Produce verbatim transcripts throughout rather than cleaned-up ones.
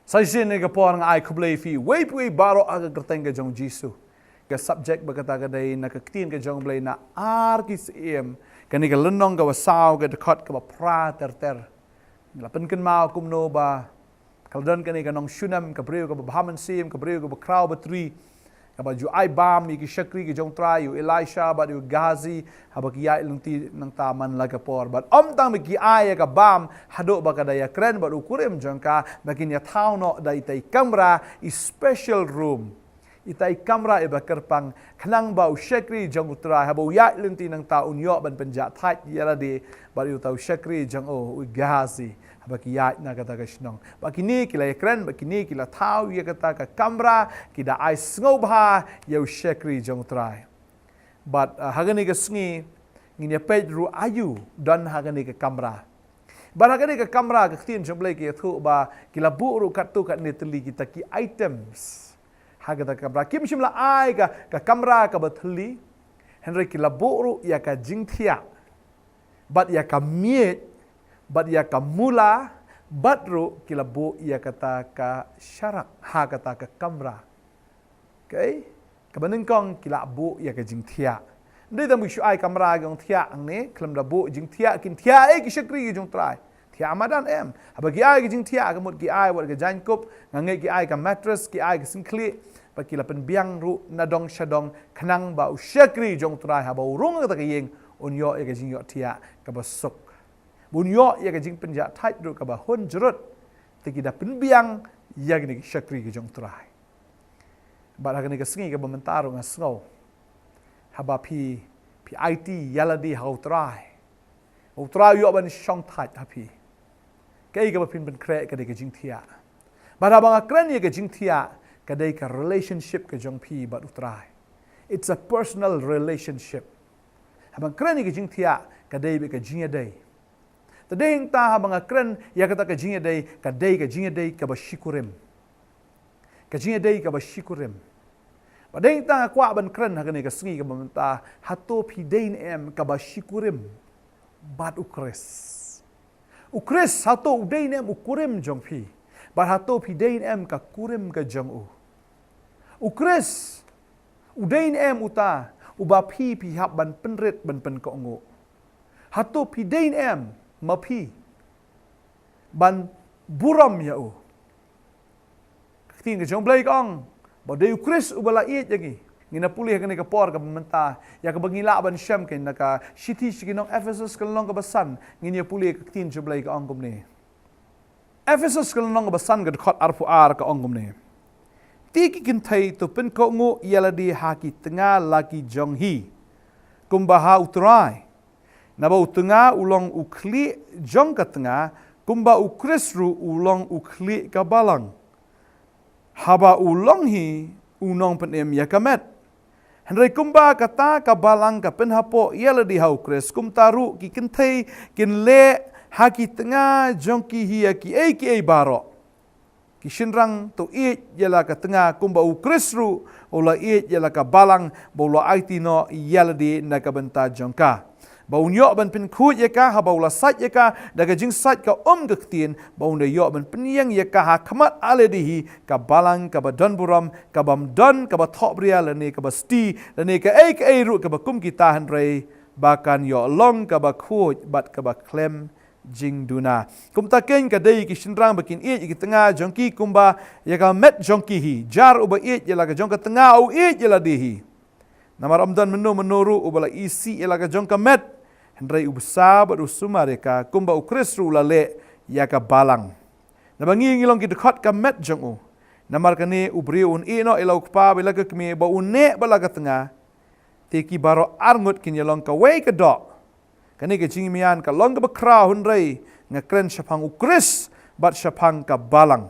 Sa shisien ha kane ka por nga ai khublei ïa phi, wei pa wei baroh ha ka kyrteng ka jong u Jisu. Ka subject ba kata ka dei na ka ktien ka jong u Blei na Ar ki Syiem, kane ka lynnong kaba saw, ka dkhot kaba phra ter ter. Ngi la pynkynmaw kumno ba ka la don kane ka nongshun em, ka briew kaba bha mynsiem, ka briew kaba khraw batri, kaba ju ai bam ïa ki shakri ki jong u Trai, ïa u Elisha bad ïa u Gehazi, haba ki ïaid lynti nangta man la ka por. Bad ym tang ba ki ai ïa ka bam, haduh ba ka da ïakren bad u kurim jong ka, ba kin ïathaw noh da ita i kamra, i special room, ita i kamra iba kyrpang, khnang ba u shakri jong u Trai, haba u ïaid lynti nangta, un ïoh ban pynjah thait ïa lade bad ïa uta u shakri jong u, u Gehazi, haba ki ïaid na kata ka shnong. Bad kine ki la ïakren, bad kine ki la thaw ïa kata ka kamra, ki da ai sngewbha ïa u shakri jong u Trai. Bad, ah, ha kane ka sngi, ngin ïa peit ruh aïu don ha kane ka kamra. Bad ha kane ka kamra, ka ktien jong u Blei ka ïathuh ba ki la buh ruh katto katne tylli kita ki items ha kata ka kamra. Kim shym la ai ka, ka kamra kaba thylli, hynrei ki la buh ruh ïa ka jingthiah, bad ïa ka miej, bad ïa ka mula, bad ruh ki la buh ïa kata ka sharak ha kata ka kamra. Okay? Kaba nyngkong ki la buh ïa ka jingthiah. Ym dei tang ba ki shu ai kamra ki ong thiah hangne, khlem da buh jingthiah, kin thiah ei ki shakri ki jong u Trai? Thiah madan em. Haba ki ai ka jingthiah, ka mut ki ai wat ka jaiñkup, nga ngeit ki ai ka mattress, ki ai ka sngewkhlieh, bad ki la pynbiang ruh na dong sha dong, khnang ba u shakri jong u Trai haba u rung ha kata ka ïing, un ïoh ïa ka jingïohthiah kaba suk, ba un ïoh ïa ka jingpynjah thait ruh kaba hun jrut. Te ki da pynbiang ïa kine ki shakri ki jong u Trai. Bad ha kane ka sngi kaba mynta ruh nga sngew, haba phi, phi aiti ïa lade ha u Trai, u Trai u ïoh ban shong thait ha phi. Kaei kaba phin pynkhreh ka dei ka jingthiah. Bad haba nga kren ïa ka jingthiah, ka dei ka relationship ka jong phi bad u Trai. It's a personal relationship. Haba nga kren ïa ka jingthiah, ka dei beit ka jingïadei. Te dei hangta haba nga kren ïa kata ka jingïadei, ka dei ka jingïadei kaba shikurim. Ka jingïadei kaba shikurim. Bad dei hangta nga kwah ban kren ha kane ka sngi kaba mynta, hato phi dei ne em kaba shikurim bad u Khrist? U Khrist, hato u dei ne em u kurim jong phi? Bad hato phi dei ne em ka kurim ka jong u? U Khrist, u dei ne em uta uba phi, phi hap ban pynrit ban pynkohnguh? Hato phi dei ne em ma phi ban burom ïa u? Ka ktien ka jong u Blei ka ong ba u dei u Khrist uba la ïeit ïa ngi. Ngin ïa pule ha kane ka por kaba mynta ïa kaba ngi lah ban shem, kane na ka shithi sha ki nong Ephesus ka lynnong kaba san. Ngin ïa pule, ka ktien jong u Blei ka ong kumne. Ephesus ka lynnong kaba san, ka dkhot arphew ar, ka ong kumne: Te ki kynthei, to pynkohnguh ïa lade ha ki tnga la ki jong hi, kumba ha u Trai. Naba u tnga u long u khlieh jong ka tnga, kumba u Khrist ruh u long u khlieh ka balang, haba u long hi u nongpynim ïa ka met. Hynrei kumba kata ka balang ka pynhapoh ïa lade ha u Khrist, kumta ruh ki kynthei kin leh ha ki tnga jong ki hi ïa kiei kiei baroh. Ki shynrang, to ïeit ïa la ka tnga, kumba u Khrist ruh u la ïeit ïa la ka balang, ba u la aiti noh ïa lade na ka bynta jong ka, ba un ïoh ban pynkhuid ïa ka haba u la sait ïa ka da ka jingsait ka um ka ktien, ba un da ïoh ban pynïeng ïa ka ha khmat lade hi, ka balang kaba don burom, kabym don kaba thohbria lane kaba sti lane kaei kaei ruh kaba kum kita, hynrei ba kan ïoh long kaba khuid bad kaba khlem jingduna. Kumta keiñ, ka dei ki shynrang ba kin ïeit ïa ki tnga jong ki kumba ïa ka met jong ki hi. Jar uba ïeit ïa la ka jong ka tnga u ïeit ïa lade hi. Namar ym don mynno mynno ruh uba la isih ïa la ka jong ka met, hynrei u bsa bad u sumar ïa ka, kumba u Khrist ruh u la leh ïa ka balang. Naba ngi ngi long ki dkhot ka met jong u. Namar kane u briew un ïehnoh ïa la u kpa bad ïa la ka kmie, ba un neh bad la ka tnga. Te ki baroh arngut kin ïa long kawei ka doh. Kane ka jingmian ka long kaba khraw, hynrei nga kren shaphang u Khrist bad shaphang ka balang.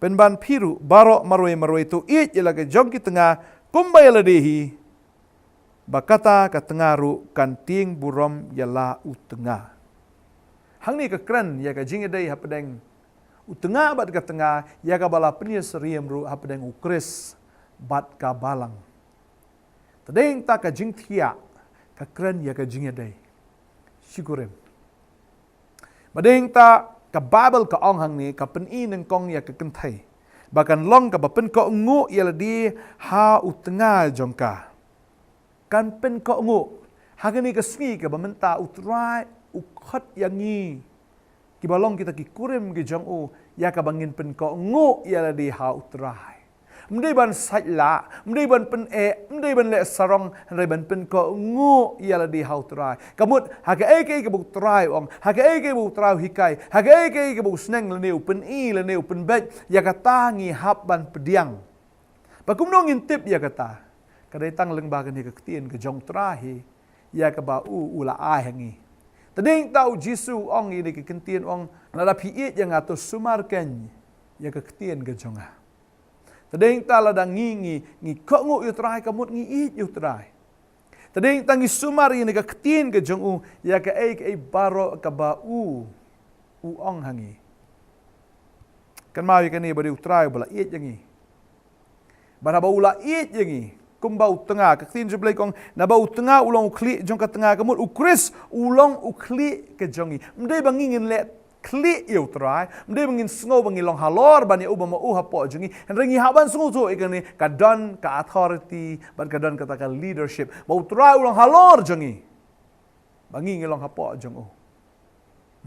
Pynban phi ruh baroh marwei marwei, to ïeit ïa la ka jong ki tnga kumba ïa lade hi, ba kata ka tnga ruh kan tieng burom ïa la u tnga. Hangne ka kren ïa ka jingïadei hapdeng u tnga bad ka tnga, ïa kaba la pynïasyriem ruh hapdeng u Khrist bad ka balang. Te dei hangta ka jingthiah ka kren ïa ka jingïadei. Shikurim. Bad dei hangta Ka Baibl ka ong hangne, ka pyni nyngkong ïa ka kynthei ba kan long kaba pynkohnguh ïa lade ha u tnga jong ka. Kan pynkohnguh. Ha kane ka sngi kaba mynta u Trai u khot ïa ngi kiba long kita ki kurim ki jong u, ïa kaba ngin pynkohnguh ïa lade ha u Trai. Ym dei ban sait lah, ym dei ban pyneh, ym dei ban leh sarong, hynrei ban pynkohnguh ïa lade ha u Trai. Ka mut, ha kaei kaei kaba u Trai u ong, ha kaei kaei kaba u Trai u hikai, ha kaei kaei kaba u sneng lane u pyni lane u pynbeit, ïa kata ngi hap ban pdiang. Ba kumno ngin tip ïa kata? Ka dei tang lyngba kane ka ktien ka jong u Trai hi, ïa kaba u u la ai ha ngi. Te dei ta u Jisu u ong ïa kane ka ktien, u ong, lada phi ïeit ïa nga to sumar kein ïa ka ktien ka jong nga. Te dei ta lada ngi ngi ngi kohnguh ïa u Trai, ka mut ngi ïeit ïa u Trai. Te dei ta ngi sumar ïa kane ka ktien ka jong u, ïa kaei kaei baroh kaba u u ong ha ngi. Kynmaw ïa kane, ba dei u Trai uba la ïeit ïa ngi. Ba naba u la ïeit ïa ngi, kumba u tnga, ka ktien jong u Blei ka ong, naba u tnga u long u khlieh jong ka tnga, ka mut u Khrist u long u khlieh ka jong ngi. Ym dei ba ngi ngin leh khlieh ïa u Trai, ym dei ba ngin sngew ba ngi long halor ban ïa u, ba ma u hapoh jong ngi. Hynrei ngi hap ban sngewthuh ïa kane, ka don ka authority bad ka don kata ka leadership, ba u Trai u long halor jong ngi, ba ngi ngi long hapoh jong u.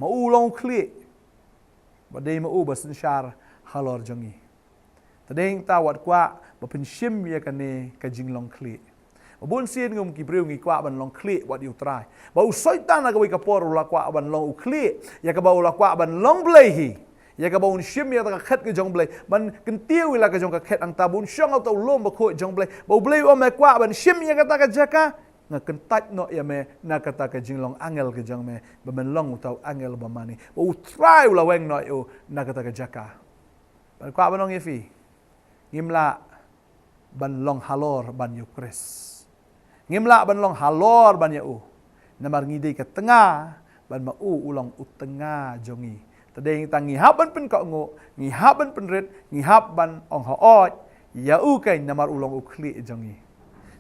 Ma u u long u khlieh, ba dei ma u ba synshar halor jong ngi. Te dei ta wat kwah ba pynshim ïa kane ka jinglong khlieh. Ba bun sien ngim ki briew ngi kwah ban long khlieh wat ïa u Trai. Ba u Soitan ha kawei ka por u la kwah ban long u khlieh, ïa kaba u la kwah ban long Blei hi, ïa kaba un shim ïa kata ka khet ka jong Blei, ban kyntiew ïa la ka jong ka khet hangta, ba un shong ha uta u lum bakhuid jong Blei. Ba u Blei u ong, me kwah ban shim ïa kata ka jaka, nga kyntait noh ïa me na kata ka jinglong angel ka jong me, ba men long uta u angel ba mane. Ba u Trai u la weng noh ïa u na kata ka jaka. Bad kwah ban ong ïa phi, ngim lah ban long halor ban ïa u Khrist. Ngim lah ban long halor ban ïa u. Namar ngi dei ka tnga, bad ma u u long u tnga jong ngi. Te dei ta ngi hap ban pynkohnguh, ngi hap ban pynrit, ngi hap ban ong hooid ïa u kein, namar u long u khlieh jong ngi.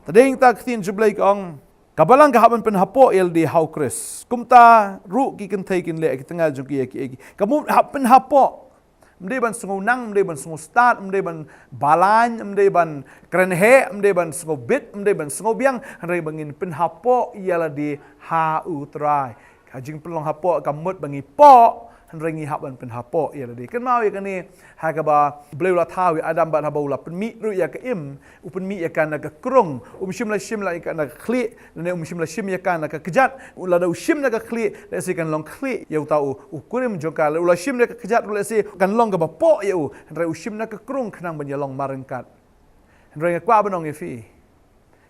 Te dei ta ka ktien jong u Blei ka ong, ka balang ka hap ban pynhapoh ïa lade ha u Khrist. Kumta ruh ki kynthei kin leh ïa ki tnga jong ki ïa kiei, ka mut hap pynhapoh. Ym dei ban sngewbha, ym dei ban sngewstad, ym dei ban balang, ym dei ban kren heh, ym dei ban sngewbit, ym dei ban sngewbiang, hynrei ba ngin pynhapoh ïa lade ha u Trai. Ka jingpynlong hapoh ka mut ba ngi poh, hynrei ngi hap ban pynhapoh ïa lade. Kynmaw ïa kane, ha kaba u Blei u la thaw ïa u Adam bad Hawa, u la pynmih ruh ïa ka im, u pynmih ïa ka na ka krung, um shym la shim la ïa ka na ka khlieh, lane um shym la shim ïa ka na ka kjat. Lada u shim na ka khlieh, lehse kan long khlieh ïa uta u, u kurim jong ka. U la shim na ka kjat ruh, lehse kan long kaba poh ïa u. Hynrei u shim na ka krung khnang ban ïalong marryngkat. Hynrei nga kwah ban ong ïa phi,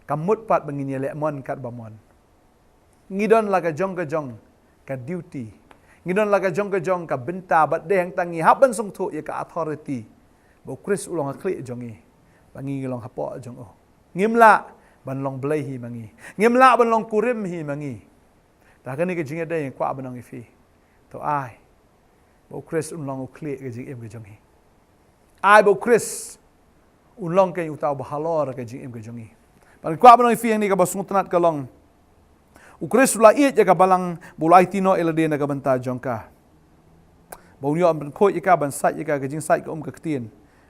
ka mut pat ba ngin ïaleh mon katba mon. Ngi don la ka jong ka jong ka duty. Ngi don la ka jong ka jong ka bynta, bad dei hangta ngi hap ban sngewthuh ïa ka authority ba u Khrist u long ha khlieh jong ngi, ba ngi ngi long hapoh jong u. Ngim lah ban long Blei hi ma ngi. Ngim lah ban long kurim hi ma ngi. Te ha kane ka jingïadei nga kwah ban ong ïa phi, to ai ba u Khrist un long u khlieh ka jingim ka jong ngi. Ai ba u Khrist un long kein uta uba halor ka jingim ka jong ngi. Bad nga kwah ban ong ïa phi hangne, kaba sngewtynnat ka long, u Khrist u la ïeit ïa ka balang, ba u la aiti noh ïa lade na ka bynta jong ka. Ba un ïoh ban pynkhuid ïa ka, ban sait ïa ka, ka jingsait ka um ka ktien.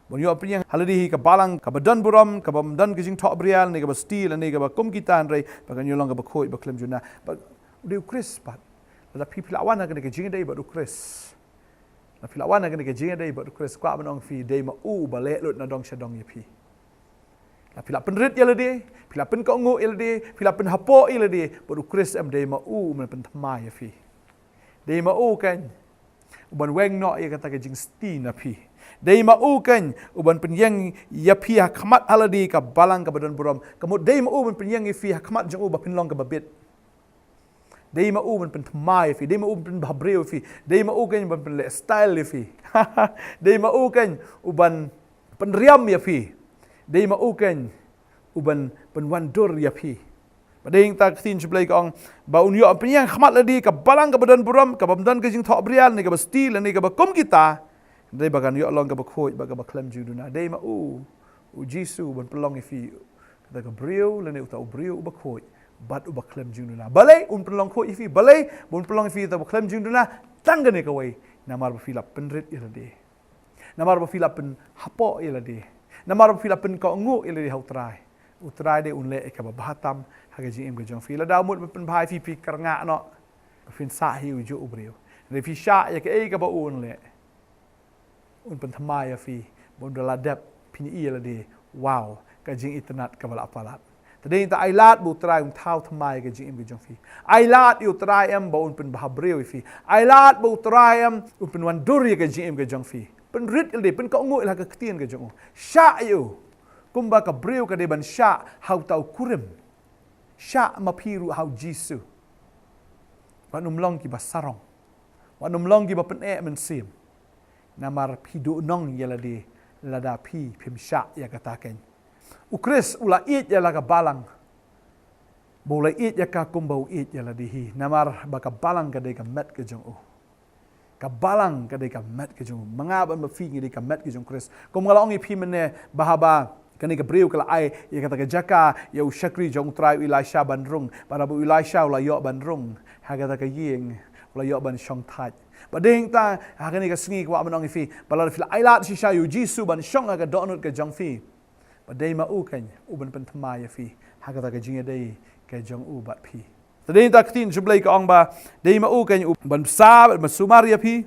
Ba un ïoh pynïeng ha lade hi ka balang kaba don burom, kaba ym don ka jingthoh brial, ne kaba sti, lane kaba kum kita, hynrei ba kan ïoh long kaba khuid, ba khlem juna. Ba u dei u Khrist pat. Lada phi, phi la wan ha kane ka jingïadei bad u Khrist, lada phi la wan ha kane ka jingïadei bad u Khrist, kwah ban ong ïa phi, dei ma u uba leh lut na dong sha dong ïa phi. Lada phi la pynrit ïa lade, phi la pynkohnguh ïa lade, phi la pynhapoh ïa lade bad u Khrist, em, dei ma u uban pynthymmai ïa phi. Dei ma u kein uban weng noh ïa kata ka jingsti na phi. Dei ma u kein uban pynïeng ïa phi ha khmat ha lade ka balang kaba don burom. Ka mut dei ma u uban pynïeng ïa phi ha khmat jong u ba phin long kaba bit. Dei ma u uban pynthymmai ïa phi, dei ma u uban pynbhabriew ïa phi, dei ma u kein uban pynleh style ïa phi. Dei ma u kein uban pynriam ïa phi. Dei ma u kein uban pynwandur ïa phi. Bad dei hangta ka ktien jong u Blei ka ong, ba un ïoh pynïeng ha khmat lade ka balang kaba don burom, kaba ym don ka jingthoh brial, ne kaba sti, lane kaba kum kita. Dei ba kan ïoh long kaba khuid bad kaba khlem jingduna. Dei ma u, u Jisu, uban pynlong ïa phi kata ka briew, lane uta u briew uba khuid bad uba khlem jingduna. Balei un pynlong khuid ïa phi? Balei un pynlong ïa phi uta uba khlem jingduna? Tang kane kawei, Namar ba phi la pynrit ïa lade. Namar ba phi la pynhapoh ïa lade. Namar ba phi la pynkohnguh ïa lade ha U Trai. U Trai de un leh ïa kaba bha tam ha ka jingim ka jong phi. Lada u mut ban pynbha ïa phi, phi kyrngah noh. Ba phin sah hi u juh u briew. Lada phi shah ïa kaei kaba u un leh, un pynthymmai ïa phi, ba ynda la dep phin ïohi ïa lade, wow, ka jingitynnad kaba la palat. Te dei ta, ai lad ba U Trai un thaw thymmai ka jingim ka jong phi. Ai lad ïa U Trai em ba un pynbhabriew ïa phi. Ai lad ba U Trai em un pynwandur ïa ka jingim ka jong phi. Pynrit ïa lade, pynkohnguh ïa la ka ktien ka jong u. Shah ïa u. Kumba ka briew ka dei ban shah ha uta u kurim. Shah ma phi ruh ha U Jisu. Wat nym long kiba sarong. Wat nym long kiba pyneh mynsiem. Namar phi duhnong ïa lade lada phi phim shah ïa kata keiñ. U Khrist u la ïeit ïa la ka balang. Ba u la ïeit ïa ka kumba u ïeit ïa lade hi. Namar ba ka balang ka dei ka met ka jong u. Ka balang ka dei ka met ka jong u. Ma nga bad ma phi ngi dei ka met ka jong U Khrist. Kum nga la ong ïa phi mynne, ba haba kane ka briew ka la ai ïa kata ka jaka ïa u shakri jong U Trai, u Elisha, ban rung. Bad haba u Elisha u la ïoh ban rung ha kata ka ïing, u la ïoh ban shong thait. Bad dei ta ha kane ka sngi kwah ban ong ïa phi, ba lada phi la ai lad shisha ïa U Jisu ban shong ha ka dohnud ka jong phi, ba dei ma u keiñ u ban pynthymmai ïa phi ha kata ka jingïadei ka jong u bad phi. Te dei ta ka ktien jong U Blei ka ong ba dei ma u keiñ u ban bsa bad ban sumar ïa phi.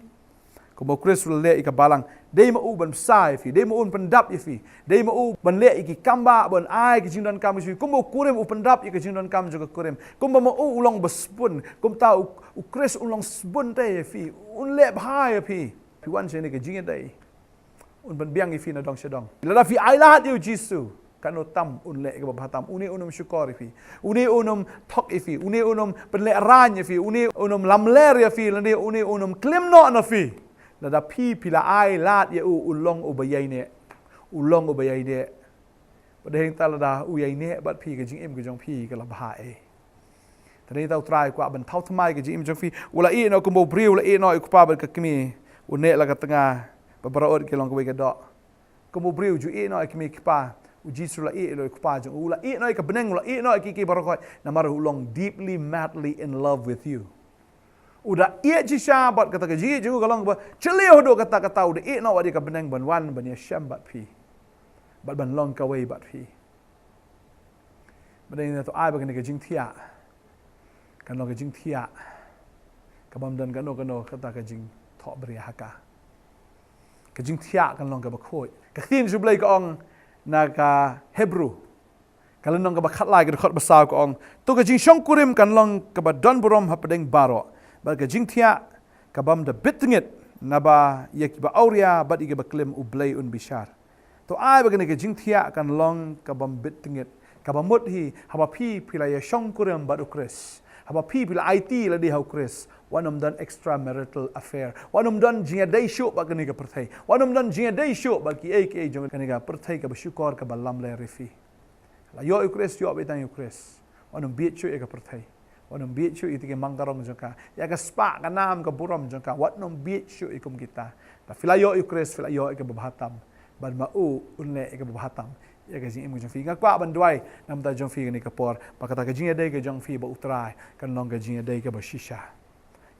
Kumba U Khrist u la leh ïa ka balang, dei ma u ban bsa ïa phi, dei ma u ban pyndap ïa phi, dei ma u ban leh ïa ki kam ba, ban ai ki jingdonkam ïa phi. Kumba u kurim u pyndap ïa ka jingdonkam jong ka kurim. Kumba ma u u long ba sbun, kumta u, U Khrist u long sbun te ïa phi, un leh bha ïa phi. Phi wan sha kane ka jingïadei, un pynbiang ïa phi na dong sha dong. Lada phi ai lad ïa U Jisu, katno tam un leh kaba bha tam. Une un ym shukor ïa phi. Une un ym thok ïa phi. Une un ym pynlehrain ïa phi. Une un ym lamler ïa phi. Lane une un ym klim noh na phi. Lada phi, phi la ai lad ïa u, u long uba ïaineh. U long uba ïaineh. Bad hangta lada u ïaineh bad phi, ka jingim ka jong phi ka la bha eh. Te dei ta U Trai kwah ban thaw thymmai ka jingim jong phi. U la ïeh noh kumba u briew u la ïeh noh ïa u kpa bad ka kmie, u neh la ka tnga, bad baroh ki long kawei ka doh. Kumba u briew u ju ïeh noh ïa kmie kpa, U Jisu la ïeh noh ïa u kpa jong u, u la ïeh noh ïa ka bneng, u la ïeh noh ïa ki, ki baroh. Namar u long deeply, madly in love with you. U da ïeh shisha bad kata ka jingïeh jong u ka long ba, shalor haduh katta katta u da ïeh noh wat ïa ka bneng ban wan ban ïashem bad phi. Bad ban long kawei bad phi. Bad dei na, to ai ba kane ka jingthiah kan long ka jingthiah kabym don kano kano kata ka jingthohbria ha ka. Ka jingthiah kan long kaba khuid. Ka ktien jong U Blei ka ong na ka Hebru, ka lynnong kaba khatlai, ka dkhot ba saw, ka ong, to ka jingshongkurim kan long kaba don burom hapdeng baroh, bad ka jingthiah kabym da bit tngit, naba ïa kiba awria bad ïa kiba klim U Blei un bishar. To ai ba kane ka jingthiah kan long kabym bit tngit, kaba mut hi haba phi, phi la ïashongkurim bad U Khrist, haba phi, phi la aiti lade ha U Khrist, wat nym don extramarital affair, wat nym don jingïadei shuh bad kane ka pyrthei, wat nym don jingïadei shuh bad kiei kiei jong kane ka pyrthei kaba shukor, kaba lamler ïa phi. La ïoh ïa U Khrist, ïoh beit tang ïa U Khrist. Wat nym bieit shuh ïa ka pyrthei. Wat nym bieit shuh ïa kito ki mankarong jong ka, ïa ka spah ka nam ka burom jong ka. Wat nym bieit shuh ïa kum kita. Lada phi la ïoh ïa U Khrist, phi la ïoh ïa kaba bha tam. Bad ma u un leh ïa kaba bha tam ïa ka jingim ka jong phi. Nga kwah ban duwai na ka bynta jong phi kane ka por, ba kata ka jingïadei ka jong phi bad U Trai kan long ka jingïadei kaba shisha.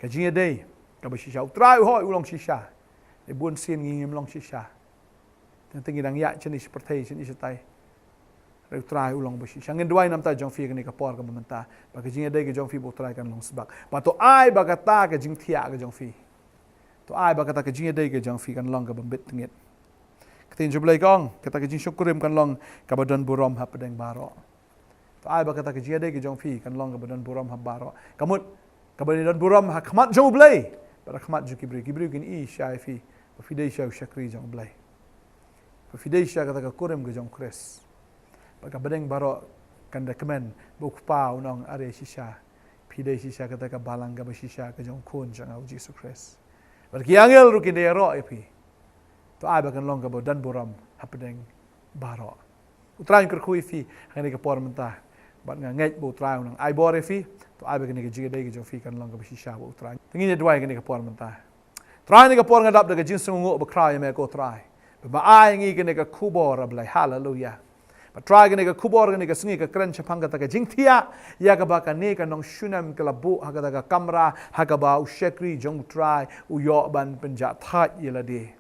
Ka jingïadei kaba shisha. U Trai u hoi u long shisha. Dei bun sien ngi ngim long shisha. Teng teng ngi dang ïaid shane sha pyrthei, shane shatai. Hynrei U Trai u long ba shisha. Ngin duwai na ka bynta jong phi kane ka por kaba mynta, ba ka jingïadei ka jong phi bad U Trai kan long sbak. Bad to ai ba kata ka jingthiah ka jong phi, to ai ba kata ka jingïadei ka jong phi kan long kabym bit tngit. Ka ktien jong U Blei ka ong, kata ka jingshongkurim kan long kaba don burom hapdeng baroh. To ai ba kata ka jingïadei ka jong phi kan long kaba don burom ha baroh. Ka mut kaba don burom ha khmat jong U Blei bad ha khmat jong ki briew. Ki briew kin ïohi shisha ïa phi ba phi dei shisha u shakri jong U Blei, ba phi dei shisha kata ka kurim ka jong U Khrist. Bad ka bneng baroh kan da kmen ba u Kpa un ong, are shisha, phi dei shisha kata ka balang kaba shisha ka jong u Khun jong nga U Jisu Khrist. Bad ki angel ruh kin da ïaroh ïa phi. To ai ba kan long kaba don burom hapdeng baroh. U Trai un kyrkhu ïa phi ha kane ka por mynta. Bad nga ngeit ba U Trai un nang ai bor ïa phi. To ai ba kane ka jingïadei ka jong phi kan long kaba shisha bad U Trai. Te ngin ïa duwai ha kane ka por mynta. Trai, ha kane ka por nga dap da ka jingsngewnguh bakhraw ïa me ko Trai, ba me ai ïa ngi kane ka khubor, a Blei. Haleluya. Ba Trai, kane ka khubor, kane ka sngi ka kren shaphang kata ka jingthiah ïa kaba kane ka nongshunem ka la buh ha kata ka kamra ha kaba u shakri jong u Trai u ïoh ban pynjah thait ïa lade.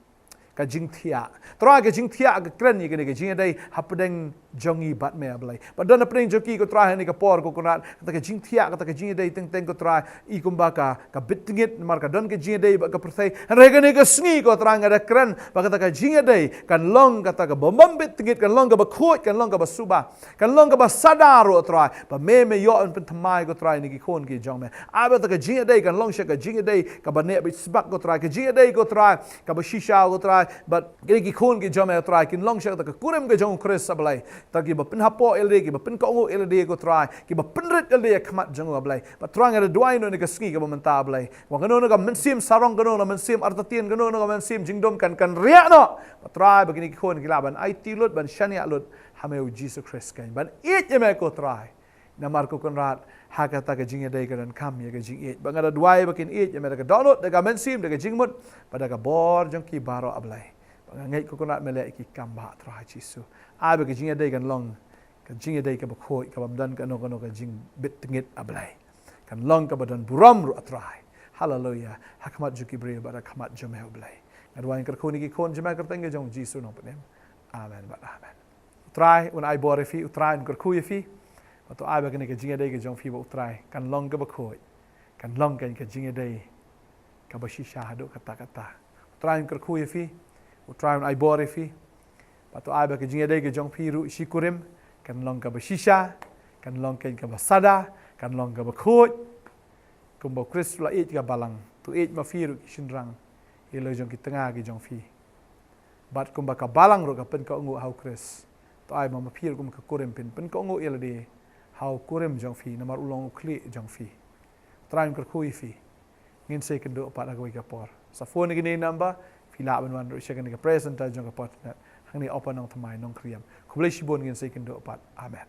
Ka jingthiah. Trai, ka jingthiah ka kren ïa kane ka jingïadei hapdeng jong ngi bad me, A Blei. Bad don hapdeng jong ki, ko Trai, ha kane ka por, ko Kynrad, kata ka jingthiah, kata ka jingïadei teng teng, ko Trai, i kumba ka, ka bit tngit, namar ka don ka jingïadei bad ka pyrthei. Hynrei kane ka sngi, ko Trai, nga da kren ba kata ka jingïadei kan long kata kaba ym bit tngit, kan long kaba khuid, kan long kaba suba, kan long kaba sada ruh, Trai. Ba me, me ïoh ban pynthymmai, ko Trai, ïa kine ki khun ki jong me. Ai ba kata ka jingïadei kan long sha ka jingïadei kaba neh beit sbak, ko Trai. Ka jingïadei, ko Trai, kaba shisha, ko Trai, bad kine ki khun ki jong me, ko Trai, kin long sha kata ka kurim ka jong u Khrist, A Blei. Tang kiba pynhapoh ïa lade, kiba pynkohnguh ïa lade, ko Trai, kiba pynrit ïa lade ha khmat jong u, A Blei. Bad Trai, nga da duwai noh ha kane ka sngi kaba mynta, A Blei, ba kano kano ka mynsiem sarong, kano kano ka mynsiem artatien, kano kano ka mynsiem jingdum kan, kan riah noh. Bad Trai, ba kine ki khun ki lah ban aiti lut, ban shaniah lut ha me, U Jisu Khrist, kan ban ïeit ïa me, ko Trai. Namar, ko Kynrad, ha kata ka jingïadei ka donkam ïa ka jingïeit. Bad nga da duwai ba kin ïeit ïa me da ka dohnud, da ka mynsiem, da ka jingmut, bad da ka bor jong ki baroh, A Blei. Bad nga ngeit, ko Kynrad, me leh ïa ki kam ba ha, Trai Jisu. Ai ba ka jingïadei kan long ka jingïadei kaba khuid, kaba ym don kano kano ka jingbit tngit, A Blei. Kan long kaba don burom ruh, A Trai. Haleluia. Ha khmat jong ki briew bad ha khmat jong me, A Blei. Nga duwai kyrkhu ïa kine ki khun jong me ha ka kyrteng ka jong U Jisu Nongpynim. Amen bad amen. U Trai un ai bor ïa phi, U Trai un kyrkhu ïa phi. Bad to ai ba kane ka jingïadei ka jong phi bad U Trai kan long kaba khuid, kan long kan ka jingïadei kaba shisha haduh katta katta. U Trai un kyrkhu ïa phi, U Trai un ai bor ïa phi. Bad to ai ba ka jingïadei ka jong phi ruh shi kurim kan long kaba shisha, kan long kan kaba sada, kan long kaba khuid. Kumba U Khrist u la ïeit ka balang, to ïeit ma phi ruh ki shynrang ïa la jong ki tnga ki jong phi. Bad kumba ka balang ruh ka pynkohnguh ha U Khrist, to ai ma, ma phi ruh kum ka kurim phin pynkohnguh ïa lade ha u kurim jong phi, namar u long u khlieh jong phi. U Trai un kyrkhu ïa phi. Ngin sa ïakynduh pat ha kawei ka por. Sa phone ïa kane ka number, phi lah ban wan ruh sha kane ka prayer center jong ka Fortinet. Hangne Upper Nongthymmai, Nongkhriem. Khublei shibun, ngin sa ïakynduh pat. Amen.